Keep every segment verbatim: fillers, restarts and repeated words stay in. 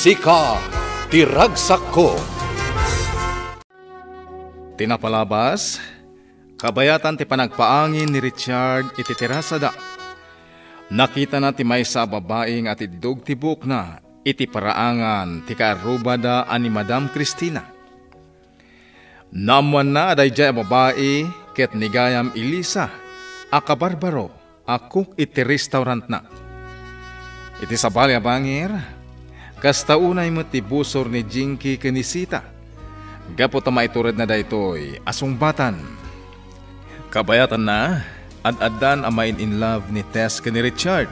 Sika ti ragsakko. Ti napalabas, kabayatan ti panagpaangin ni Richard iti terasada. Nakitana ti maysa a babai nga atiddog ti buokna iti paraangan ti kaarrubada a ni Madam Cristina. Naammoanna a daydiay a babai ket ni Gayam Elisa a kabarbaro a cook iti restaurantna. Iti sabali a bangir, kasta unay met ti busor ni Jinky ken ni Sita, gapu ta maituredna daytoy a sungbatan. Kabayatanna, ad-addan a main-in-love ni Tess ken ni Richard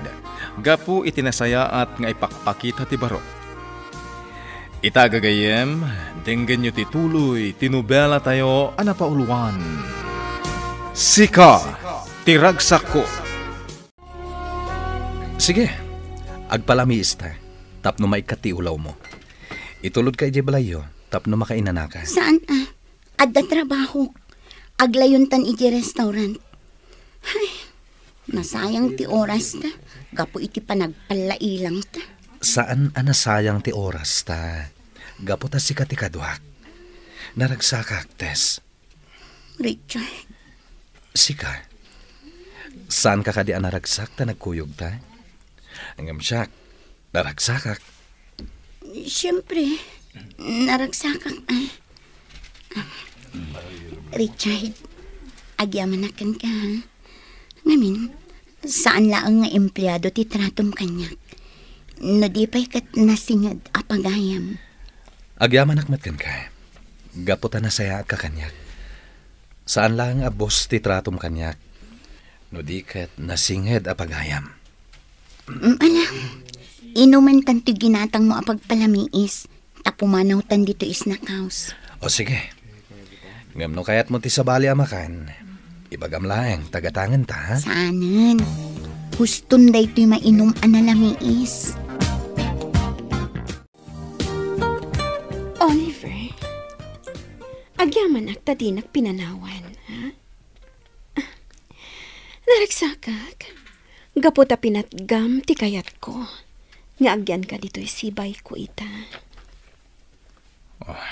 gapu iti nasayaat nga ipakpakita ti baro. Ita, gagayyem, denggenyo ti tuloy ti nobelatayo a napauluan, Sika ti Ragsakko. Sige, agpalamiista tapno maikkat ti ulawmo. Itulodka idiay balayyo tapno makainanaka. Saan a? Adda trabahok. Aglayontan idiay restaurant. Ay, nasayang ti orasta gapu iti panagpallailangta. Saan a nasayang ti orasta gapu ta sika ti kaduak. Naragsakak, Tess. Richard. Sika? Saanka kadi a naragsak ta nagkuyogta? Ngem siak, naragsakak. Siyempre, naragsakak, ay. Richard, agyamanak kenka, ha? Ngamin, saan laeng nga empleado ti tratom kaniak. No di pay ket nasinged a pagayam. Agyamanak met kenka, gapu ta nasayaat ka kaniak. Saan laeng a boss ti tratom kaniak, no di ket nasinged a pagayam. Mm, ala, inumen tantoy ginatangmo a pagpalamiis, ta pumanawtan ditoy snack house. O sige. Ngem no kayatmo ti sabali a makan, ibagam laeng ta gatangenta, ha? Saanen. Huston daytoy mainum a nalamiis. Oliver, agyamanak ta dinak pinanawan, ha? Naragsakak, gapu ta pinatgam ti kayatko nga agyanka ditoy sibayko ita. Ah.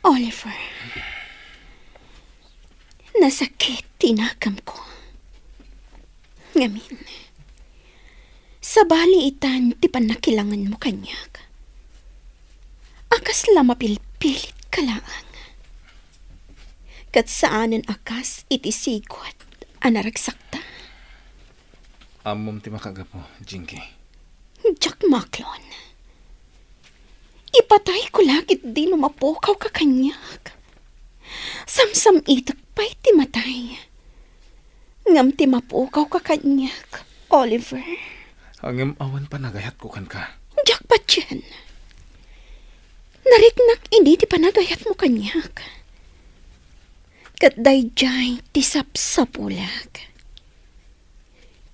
Oliver, nasakit ti inakamko. Ngamin, sabali itan ti pannakilangenmo kaniak. A kasla mapilpilit ka laeng. Ket saanen a kas iti sigud a naragsakta. Ammom ti makagapu, Jinky. Diak maklon. Ipatayko la ketdi no mapukawka kaniak. Samsam-itek pay ti matay. Ngem ti mapukawka kaniak, Oliver. Ngem awan panagayatko kenka. Diak patien. Nariknak idi ti panagayatmo kaniak. Ket daydiay ti sapsapulak.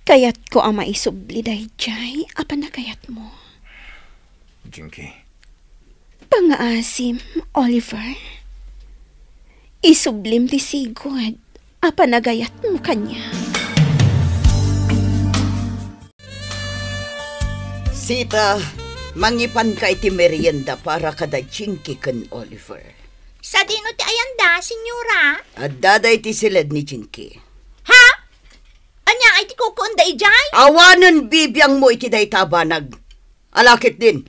Kayatko a maisubli daydiay a panagayatmo. Jinky. Pangaasim, Oliver. Isublim ti sigud a panagayatmo kaniak. Sita, mangipanka iti merienda para kada Jinky ken Oliver. Sadino ti ayanda, senyora? Adda dayta iti siled ni Jinky. Ha? Ania ay ti kukuenda idiay? Awanen bibiangmo iti dayta a banag. Ala ketdin,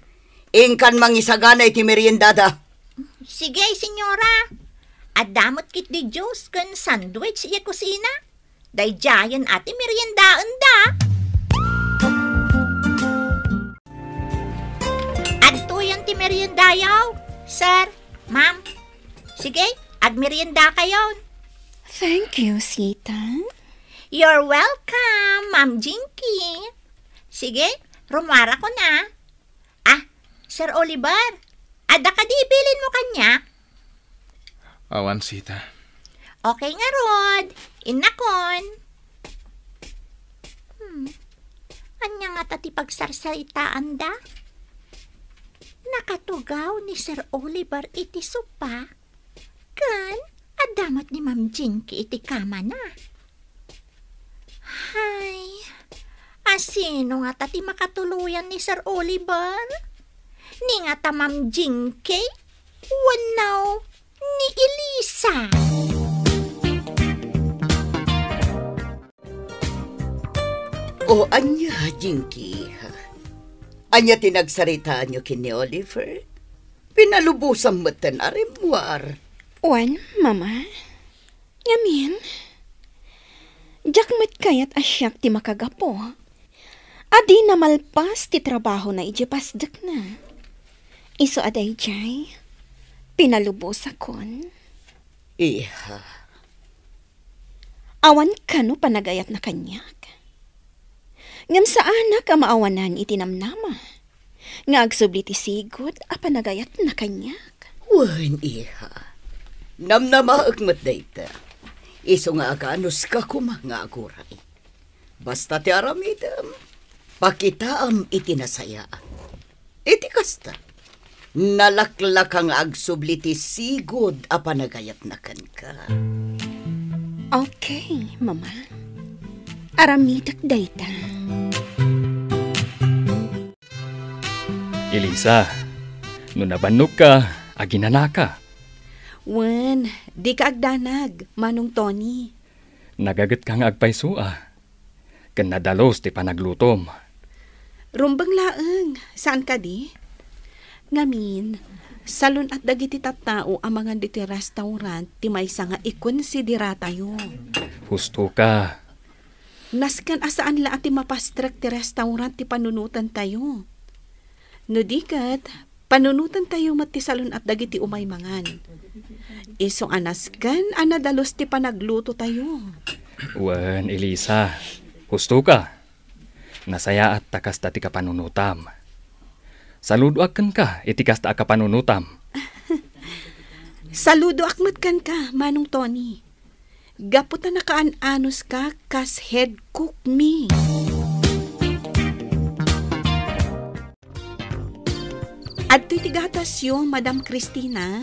inkan mangisagana iti meriendada. Sige, senyora. Adda met ketdi juice ken sandwich idiay kusina. Daydiayen a ti meriendaenda. Adtoyen ti meriendayo, sir, ma'am. Sige, agmeriendakayon. Thank you, Sita. You're welcome, Ma'am Jinky. Sige, rumuarako na. Ah, Sir Oliver, adda kadi ibilin mo kaniak? Awan, Sita. Okay ngarud, innakon. Hmm, ania ngata ti pagsarsaritaanda? Nakatugaw ni Sir Oliver iti sopa? Ken adda met ni Ma'am Jinky iti kamana. Hay, A sino ngata ti makatuloyan ni Sir Oliver? Ni ngata Ma'am Jinky? Wenno ni Elisa? O ania, Jinky? Ania ti nagsaritaanyo ken ni Oliver? Pinalubosan metten a rimmuar. Wen, Mama. Ngamin, diak met kayat a siak ti makagapu a dina malpas ti trabahona idiay pasdekna. Isu a daydiay, pinalubosakon. Iha. Awan kano panagayatna kaniak. Ngem saanak a maawanan iti namnama nga agsubli ti sigud a panagayatna kaniak. Wen, iha. Namnamaek met dayta. Isu nga aganuska koma nga aguray. Basta ti aramidem, pakitaam iti nasayaat. Iti kasta, nalaklaka nga agsubli ti sigud a panagayatna kenka. Okay, Mama. Aramidek dayta. Elisa, no nabannogka, aginanaka. Wen, dika agdanag, Manong Tony. Nagagetka nga agpayso a. Ken nadalus ti panaglutom. Rumbeng laeng, saan kadi? Ngamin, salun-at dagiti tattao a mangan ditoy restaurant ti maysa nga ikonsideratayo. Husto ka. Nasken a saan la a ti mapastrek ti restaurant ti panunotantayo. No di ket, panunotantayo met ti salun-at dagiti umay mangan. Isu a nasken a nadalus ti panaglutotayo. Wen, Elisa, husto ka. Nasayaat ta kasta ti kapanunotam. Saludoak kenka iti kasta a kapanunotam. Saludoak met kenka, Manong Tony. Gapu ta nakaan-anuska kas head cook mi. Adtoy ti gatasyo, Madam Cristina.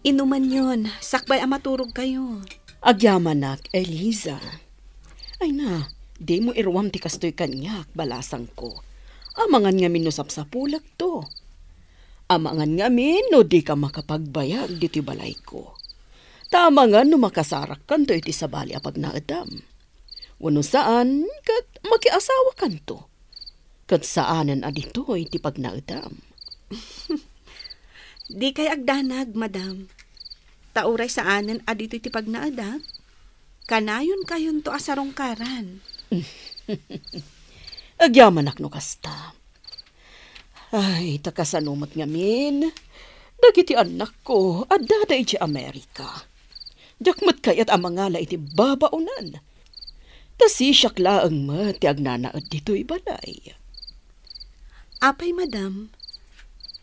Inumanyon, sakbay a maturogkayo. Agyamanak, Eliza. Ay na, dimo iruam ti kastoy kaniak, balasangko. Amangan ngamin no sapsapulekto. Amangan ngamin no dika makapagbayag ditoy balayko. Ta amangan no makasarakkanto iti sabali a pagnaedam. Wenno saan, ket makiasawakanto. Ket saanen a ditoy ti pagnaedam. Dikay agdanag, madam. Ta uray saanen a ditoy ti pagnaedam, kanayonkayonto a sarungkaran. Agyamanak no kasta. Ay, ta kasano met ngamin dagiti annakko, addada idiay Amerika. Diak met kayat a mangala iti babaonan. Ta sisiak laeng met ti agnanaed ditoy balay. Apay, madam,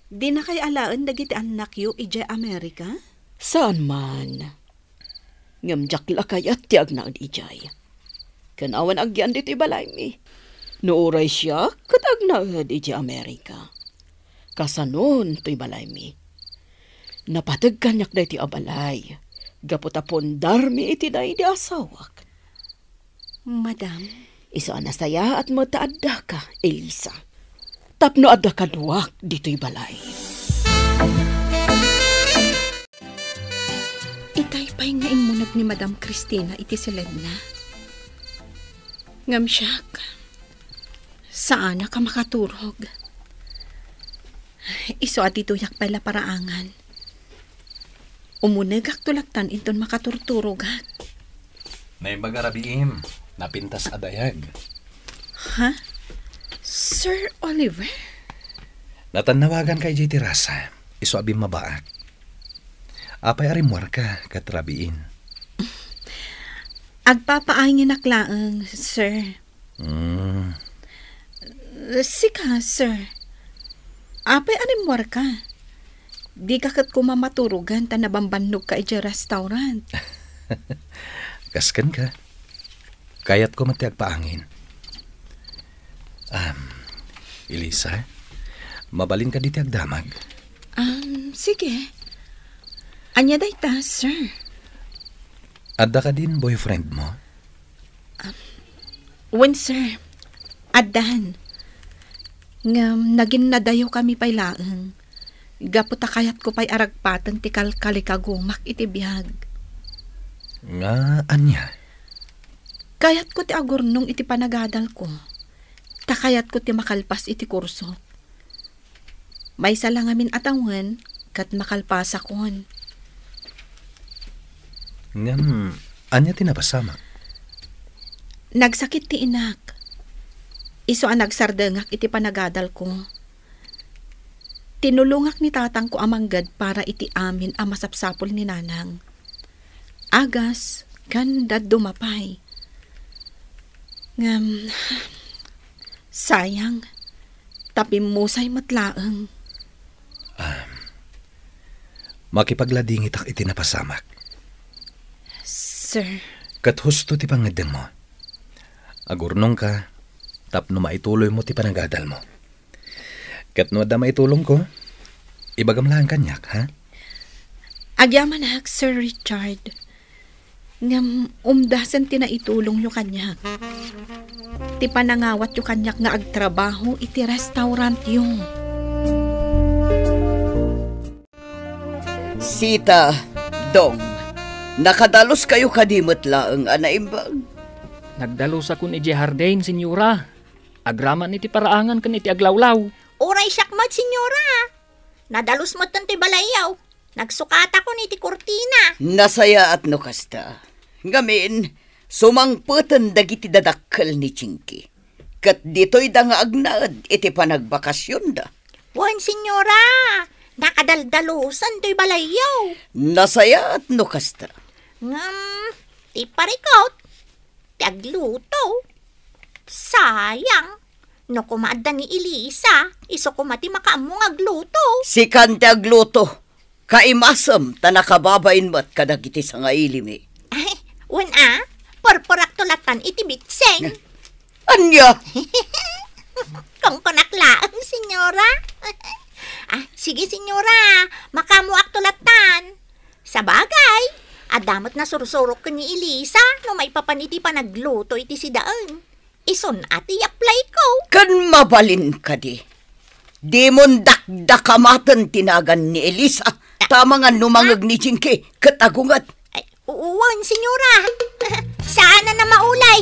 dinakay alaen dagiti annakyo idiay Amerika? Saan man. Ngem diak la kayat ti agnaed idiay. Ken awan agyan ditoy balaymi. No uray siak ket agnaed idiay Amerika. Kasanon toy balaymi? Napateg kaniak daytoy a balay gapu ta pundarmi iti daydi a asawak. Madam? Isu a nasayaat met ta addaka, Elisa. Tapno adda kaduak ditoy balay. Itay pay nga immuneg ni Madam Cristina iti siledna. Ngem siak, saanak a makaturog. Isu a ditoyak pay la paraangan. Umunegakto lattan inton makaturturogak. Naimbag a rabiim, napintas a dayag. Ha? Sir Oliver? Natannawaganka idiay terasa, isu a bimmabaak. Apay a rimmuarka ket rabiin? Agpapaanginak laeng, sir. Hmm. Sika, sir. Apay a rimmuarka? Dika ket koma maturogan ta nabambannogka idiay restaurant. Kas kenka. Kayatko met ti agpaangin. Am, Elisa, mabalinka ditoy agdamag? Am, sige. Ania dayta, sir? Adda kadin boyfriend mo? Wen, sir. Addan. Ngem naginnadayokami pay laeng. Gapu ta kayatko pay a ragpaten ti kalkalikagumak iti biag. Nga ania? Kayatko ti agurnong iti panagadalko. Ta kayatko ti makalpas iti kursok. Maysa la ngamin a tawen ket makalpasakon. Ngem, ania ti napasamak? Nagsakit ti inak. Isu a nagsardengak iti panagadalko. Tinulongak ni tatangko a mangged para iti amin a masapsapul ni nanang. Agas, ken dadduma pay. Ngem, sayang, ta pimmusay met laeng. Ah, makipagladingitak iti napasamak. Sir. Ket husto ti pangngeddengmo. Agurnongka tapno maituloymo ti panagadalmo. Ket no adda maitulongko, ibagam laeng kaniak, ha? Agyamanak, Sir Richard. Ngem umdasen ti naitulongyo kaniak. Ti panangawatyo kaniak nga agtrabaho iti restaurantyo. Sita, Dong, nakadaluskayo kadi met laeng a naimbag? Nagdalusakon idiay hardin, Senyora. Agraman iti paraangan ken iti aglawlaw. Uray siak met, Senyora. Nadalus metten ti balayyo. Nagsukatakon iti kurtina. Nasayaat no kasta. Ngamin, sumangpeten dagiti dadakkel ni Jinky. Ket ditoyda nga agnaed iti panagbakasionda. Wen, Senyora, nakadaldalusan toy balayyo. Nasayaat no kasta. Ngem, ti parikut, ti agluto. Sayang. No koma adda ni Elisa, isu koma ti makaammo nga agluto. Sikan ti agluto. Kaimasem ta nakababain met kadagiti sangailimi. Ay, wen a, purpurakto latan iti bitseng. Ania? Kunkunak laeng, Senyora. Ah, sige, Senyora. Makaammoakto latan. Sabagay, adda met nasursurok ken ni Elisa no maipapan iti panagluto iti sidaen. Isun a ti apply ko. Ken mabalin kadi. Dimon dakdakamaten ti nagan ni Elisa. Ta amangan no mangngeg ni Jinky ket agunget. Ay, wen, Senyora. Saan a maulay.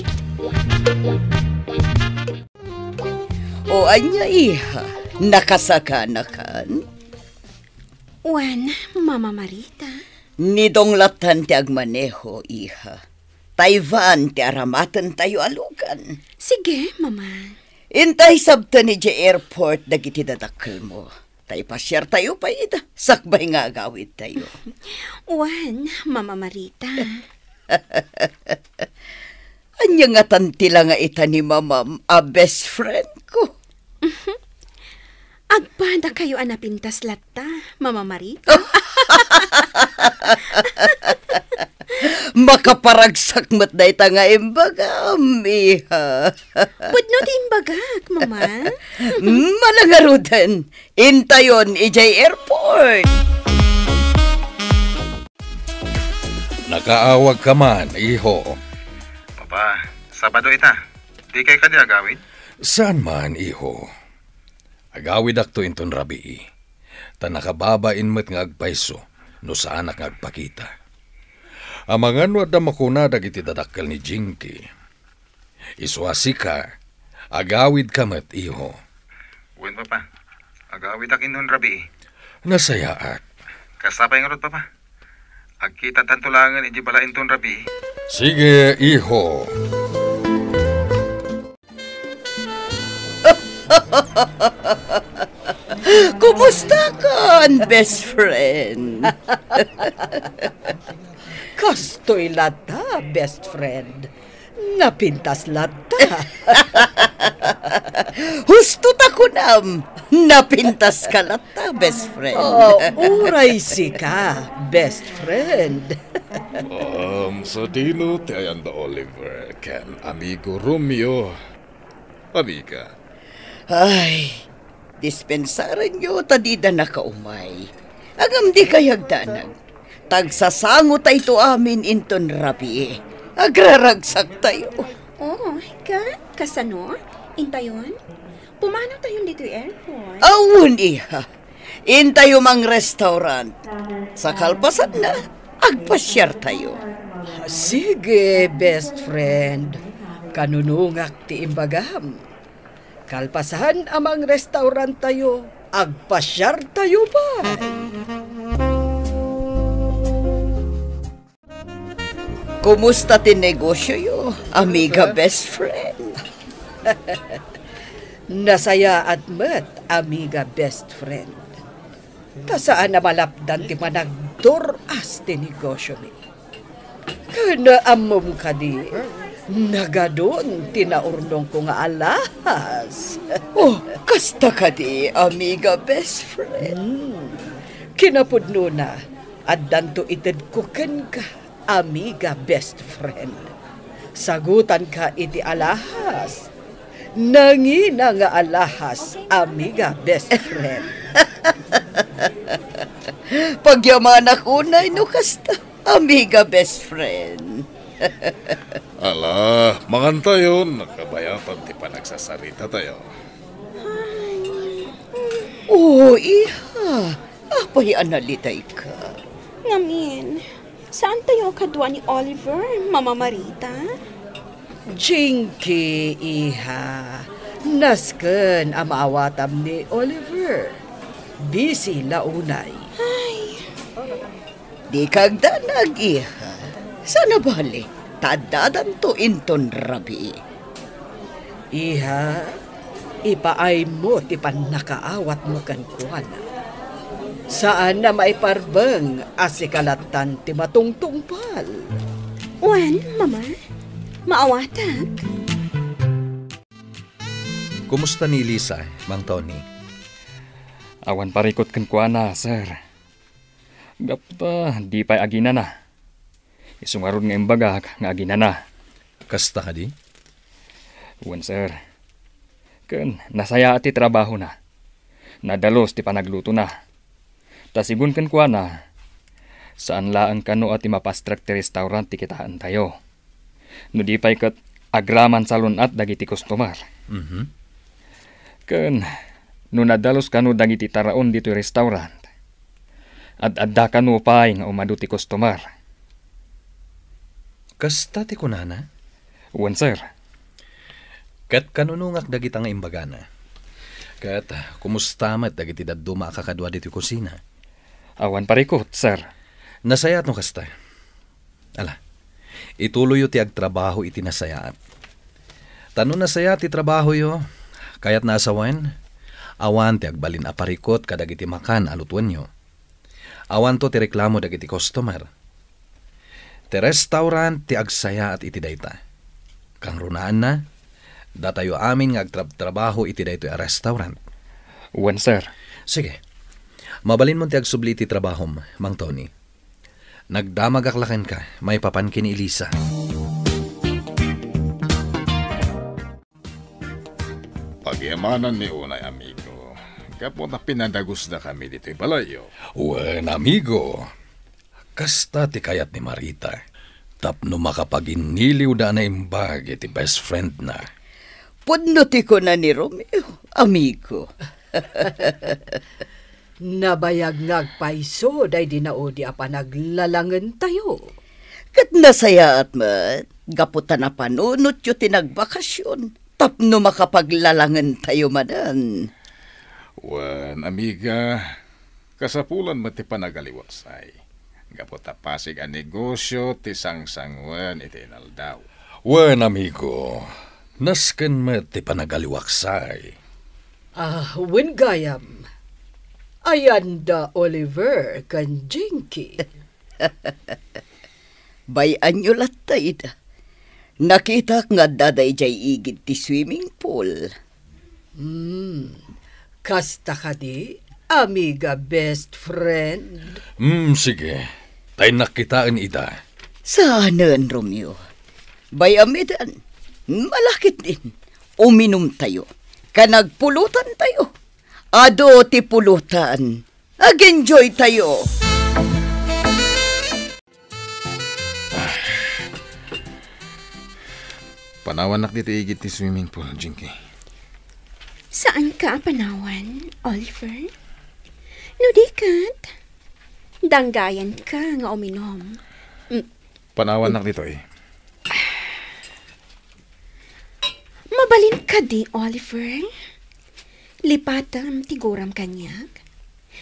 O ania, iha? Nakasakanakan? Wen, Mama Marita. Ni Dong latan ti agmaneho, iha. Tay van ti aramatentayo a lugan. Sige, Mama. Intay sabten idiay airport dagiti dadakkelmo. Tay pasiartayo pay ida, sakbay nga agawidtayo. Wen, Mama Marita. Ania ngatan ti langa ita ni Mamam a best friend ko? Agpadakayo a napintas latta, Mama Marita. Makaparagsak met dayta nga imbagam, iha. Pudno ti imbagak, Mama. Mm, mala ngaruden, intayon idiay airport. Nakaawagka man, iho. Papa, Sabado ita. Dikay kadi agawid? Saan man, iho. Agawidakto inton rabii, ta nakababain met nga agpayso no saanak nga agpakita. Amangan no adda makuna dagiti dadakkel ni Jinky. Isu a sika, agawidka met, iho. Wen, Papa. Agawidak inton rabii. Nasayaat. Kasta pay ngarud, Papa. Agkitatanto laengen iti bala inton rabii. Sige, iho. Kumustakan, best friend? Kastoy latta, best friend. Napintas latta. Husto ta kunam, napintaska latta, best friend. Oh, uray sika, best friend. Um, sadino ti ayan da Oliver ken amigo Romeo? Amiga. Ay, dispensarenyo ta dida nakaumay. Ngem dikay agdanag. Tagsasango tayto amin inton rabii. Agraragsaktayo. Oh, ka-, kasano? Intayon? Pumanawtayon ditoy airport? Awan, iha. Intayo mang restaurant. Sa kalpasanna, agpasiartayo. Sige, best friend. Kanunungak ti imbagam. Kalpasan a mang restauranttayo, agpasiartayo pay. Kumusta ti negosioyo, amiga best friend? Nasayaat met, amiga best friend. Ta saan a malapdan ti panagdur-as ti negosiomi. Ken ammom kadi, nagadun ti naurnongko nga alahas. Oh, kasta kadi, amiga best friend? Hmm. Kinapudnona, addanto itedko kenka, amiga best friend. Sagutanka iti alahas. Nangina nga alahas, amiga best friend. Pagyamanak unay no kasta, amiga best friend. Ala, mangantayon, nakabayatan ti panagsasarita tayo. Oh, iha, apay a nalitayka? Ngamin, saantayo a kadua ni Oliver, Mama Marita? Jinky, iha, nasken a maawatam ni Oliver. Busy la unay. Ay. Dika agdanag, iha. Saan a bale, ta addadanto inton rabii. Iha, ipaaymo ti pannakaawatmo kenkuana. Saan a maiparbeng a sika lattan ti matungtungpal. Wen, Mama, maawatak. Kumusta ni Elisa, Mang Tony? Awan parikut kenkuana, sir. Gapu ta di pay aginana. Isu ngarud nga imbagak nga aginana. Kasta kadi? Wen, sir. Ken nasayaat ti trabahona. Nadalus ti panaglutona. Ta sigun kenkuana, saan laeng kano a ti mapastrek ti restaurant ti kitaentayo. No di pay ket agraman salun-at dagiti customer. Mhm. Ken no nadalus kano dagiti taraon ditoy restaurant, ad-adda kano pay nga umadu ti customer. Kasta ti kunana? Wen, sir. Ket kanunungak dagita nga imbagana. Ket kumusta met dagiti dadduma a kakadua ditoy kusina? Awan parikut, sir. Nasayaat no kasta. Ala, ituloyyo ti agtrabaho iti nasayaat. Ta no nasayaat ti trabahoyo, kayatna a sawen, awan ti agbalin a parikut kadagiti makan a lutuenyo. Awanto ti reklamo dagiti customer. Ti restaurant ti agsayaat iti dayta. Kangrunaanna, datayo amin nga agtrabtrabaho iti daytoy a restaurant. Wen, sir. Sige. Mabalinmon ti agsubli iti trabahom, Mang Tony. Nagdamagak la kenka, maipapan ken ni Elisa. Pagyamanan mi unay, amigo. Gapu ta pinadagusdakami ditoy balayyo. Wen, amigo. Kasta ti kayat ni Marita. Tapno makapaginniliwda a naimbag iti best friendna. Pudno ti kuna ni Romeo, amigo. Nabayag nga agpayso daydi naudi a panaglalangentayo. Ket nasayaat met, gapu ta napanunotyo ti nagbakasion tapno makapaglalangentayo manen. Wen, amiga, kasapulan met ti panagaliwaksay. Gapu ta pasig a negosio ti sangsanguen iti inaldaw. Wen, amigo, nasken met ti panagaliwaksay. Ah, wen gayam. Ayan da Oliver ken Jinky. Bay-anyo latta ida. Nakitak nga adda daydiay igid ti swimming pool. Hmm. Kasta kadi, amiga best friend? Hmm, sige. Ta innak kitaen ida. Saanen, Romeo. Bay-am idan. Malakit din. Uminumtayo. Ken agpulotantayo. Adu ti pulotan. Ag-enjoy tayo. Panawannak ditoy igid ti swimming pool, Jinky. Saanka a panawan, Oliver? No di ket, danggayanka nga uminom. Mm. Panawannak ditoy. Mabalin kadi, Oliver? Lipatem ti guram kaniak.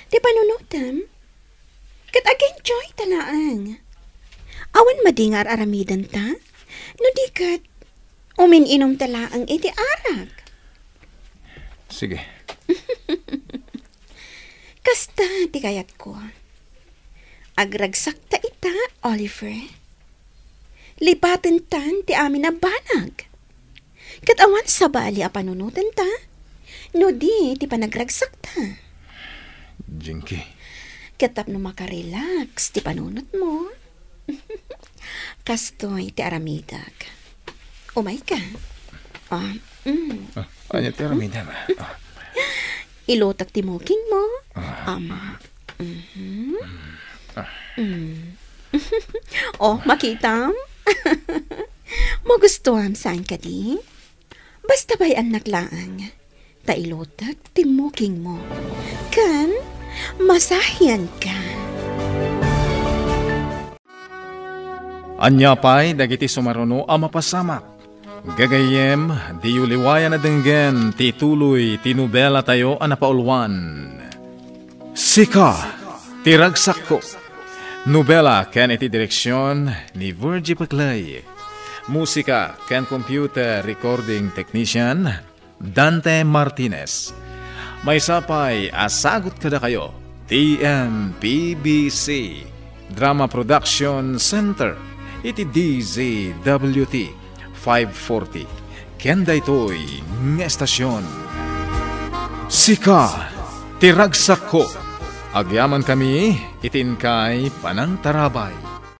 Ti panunotem, ket ag-enjoy ta laeng. Awan madi nga ar-aramidenta? No di ket, umin-inom ta laeng iti arak. Sige. Kasta ti kayatko. Agragsakta ita, Oliver. Lipatentan ti amin a banag. Ket awan sabali a panunotenta, no di ti panagragsakta. Jinky. Ket tapno makarelax ti panunotmo. Kastoy ti aramidek. Umayka. Ah, mm. Ah, ania ti aramidem? Ah. Ilutek ti mukingmo. Ah. Ama. Mhm. Ah. Mm. Oh, makitam? Magustuam saan kadi? Basta bay-annak laeng. Ta ilutek ti mukingmo. Ken masahianka. Ania pay dagiti sumaruno a mapasamak? Gagayyem, diyo liwayan a denggen ti tuloy ti nobelatayo a napauluan, Sika ti Ragsakko. Nobela ken iti direksion ni Virgie Paclay. Musika ken computer recording technician, Dante Martinez. Maysa pay a sagut kadakayo, T M P B C Drama Production Center, iti D Z W T five forty. Ken daytoy nga estasion, Sika ti Ragsakko. Agyamankami iti inkay panangtarabay.